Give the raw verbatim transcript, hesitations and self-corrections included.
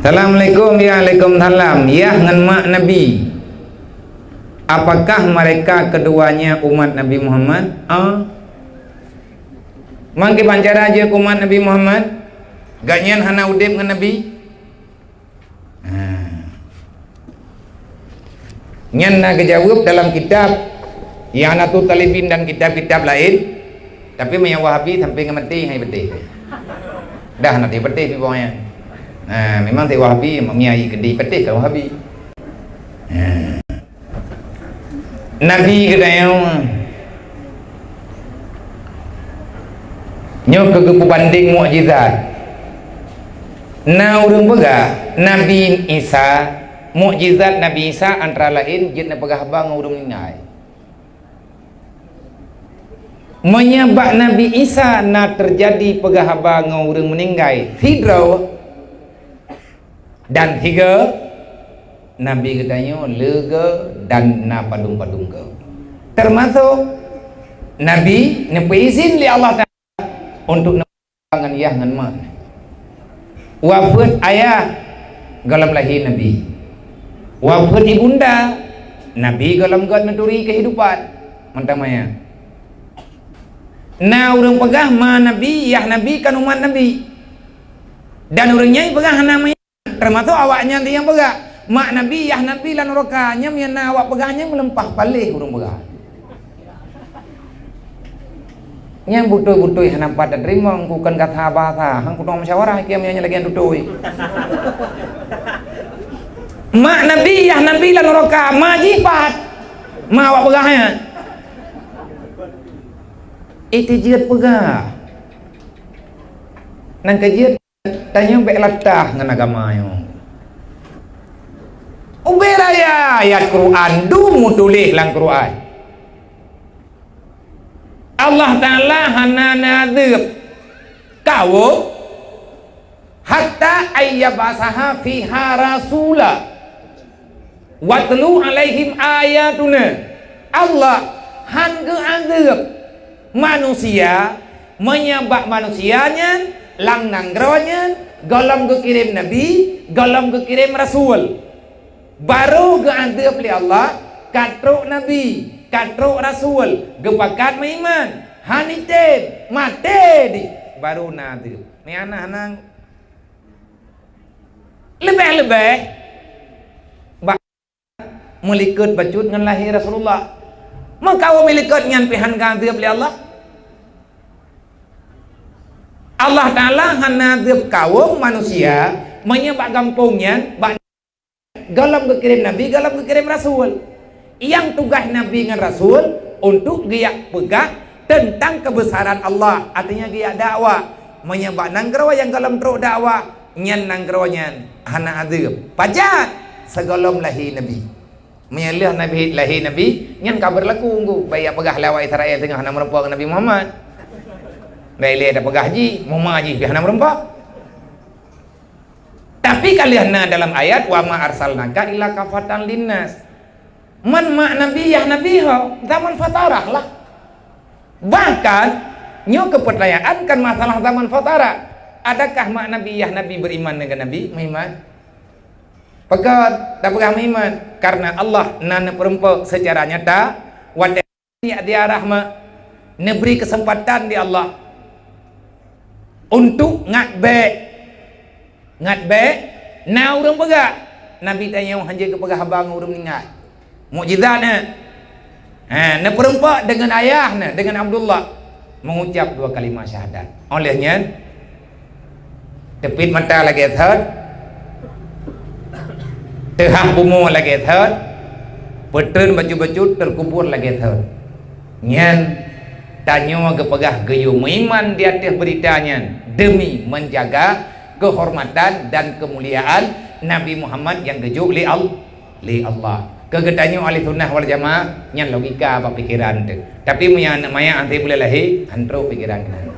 Assalamualaikum, ya alaikum salam. Yah ngon mak Nabi. Apakah mereka keduanya umat Nabi Muhammad? Ah. Mangke bancara jeuet umat Nabi Muhammad. Gobnyan hana udeb ngon Nabi. Ha. Nyan na geujaweueb dalam kitab I'anatul Thalibin dan kitab-kitab laén, tapi meunyoe Wahabi sampai ngon maté hai beuteh. Dah na beuteh pi bawah nyan. Ha, memang si Wahabi meunyoe ai keudeh beuteh ka Wahabi. Ha. Nabi geutanyoe nyoe keu geupeubandeng mukjizat. Na ureuëng peugah Nabi Isa, mukjizat Nabi Isa antara laén jeuet neupeugah haba ngon ureuëng meuninggai. Meunyoe bak Nabi Isa na teujadi peugah haba ngon ureuëng meuninggai sidroe, dan sigoe, Nabi geutanyoe le goe dan na padum-padum goe. Teumasok Nabi neupeuizin lé Allah Taala untuk ngon yah ngon mak. Wafeuet ayah gohlom lahé Nabi. Wafeuet ibunda, Nabi gohlom göt neuturi keuhidupan mantong manyang. Na ureuëng peugah ma Nabi, yah Nabi kan umat Nabi. Dan ureuëng nyang peugah hana manyang, teumasok awaknyan nyang peugah, mak Nabi, yah Nabi lam nuraka, nyan nyang na awak peugah nyan meuleumpah paléh ureuëng peugah. Nyang beutôi-beutôi hana pat tateurimong, ku kon gata bahasa, hang kutueng musyawarah kiam nyang lagée beutôi. Mak Nabi, yah Nabi lam nuraka, ma jih pat. Ma awak peugah nyan. Itu jeuet peugah. Nang keujeuet Tanyoe bék latah ngon agama nyoe. Ubé raya ayat Quran dum meutuléh lam Quran. Allah Taala hana neuadeueb kawom hatta ayyab'atsaha fiha rasula. Watlu alaihim ayatuna. Allah han geuadeueb manusia meunyoe bak manusia nyan lam nanggroe nyan gohlom geukirém nabi, gohlom geukirém rasul. Barô geuadeueb lé Allah ka trok nabi, ka trok rasul, geupakat meuiman, han item, maté di, barô na adeueb. Meuhana hanang leubeh-leubeh bak meulikot bacut ngon lahé Rasulullah. Meukawom meulikot nyan pih han geuadeueb lé Allah. Allah Taala hana adeueb kawom manusia meunyoe bak gampông nyan bak gohlom geukirém nabi, gohlom geukirém rasul. Nyang tugaih nabi ngon rasul untuk geujak peugah teuntang keubeusaran Allah, artinya geujak dakwah. Meunyoe bak nanggroe nyang gohlom trok dakwah, nyan nanggroe nyan hana adeueb. Pajan? Sigohlom lahé nabi. Meunyoe lheueh nabi, lahé nabi, nyan ka beurlaku engku. Bék jak peugah lé awak Israel teungoh hana meurumpok ngon Nabi Muhammad. Bék lé tapeugah jih, meuma jih pih hana meurumpok. Tapi ka lheueh na dalam ayat, "Wa ma arsalnaka illa kafatan linnas." Man mak nabi, yah nabi ho, zaman fatarah lah. Bahkan, nyoe keupeutanyaan kan masalah zaman fatarah. Adakah mak nabi, yah nabi beriman dengan nabi? Meuiman. Pakon tapeugah meuiman? Karena Allah na neupeurumpok seucara nyata, watée di rahmat, neubri keuseumpatan di Allah untuk ngat bék. Ngat bék, na ureuëng peugah, Nabi tanyoe hanjeuet geupeugah haba ngon ureuëng meuninggai. Mukjizat na. Ha, neupeurumpok deungon ayah na, deungon Abdullah, mengucap dua kalimat syahadat. Óh lheueh nyan, teupiet mata lagée thot, teuhah bumoe lagée thot, peutreun bacut-bacut teukubur lagée thot. Nyan tanyoe geupeugah geuyue meuiman di ateueh beurita nyan deumi menjaga keuhormatan dan keumuliaan Nabi Muhammad nyang geujok lé Al-, lé Allah. Keu geutanyoe ahli sunnah wal jamaah, nyan logika bak pikeran teuh. Tapi meunyoe aneuëk manyak hase buleuen lahé, han trok pikeran keunan.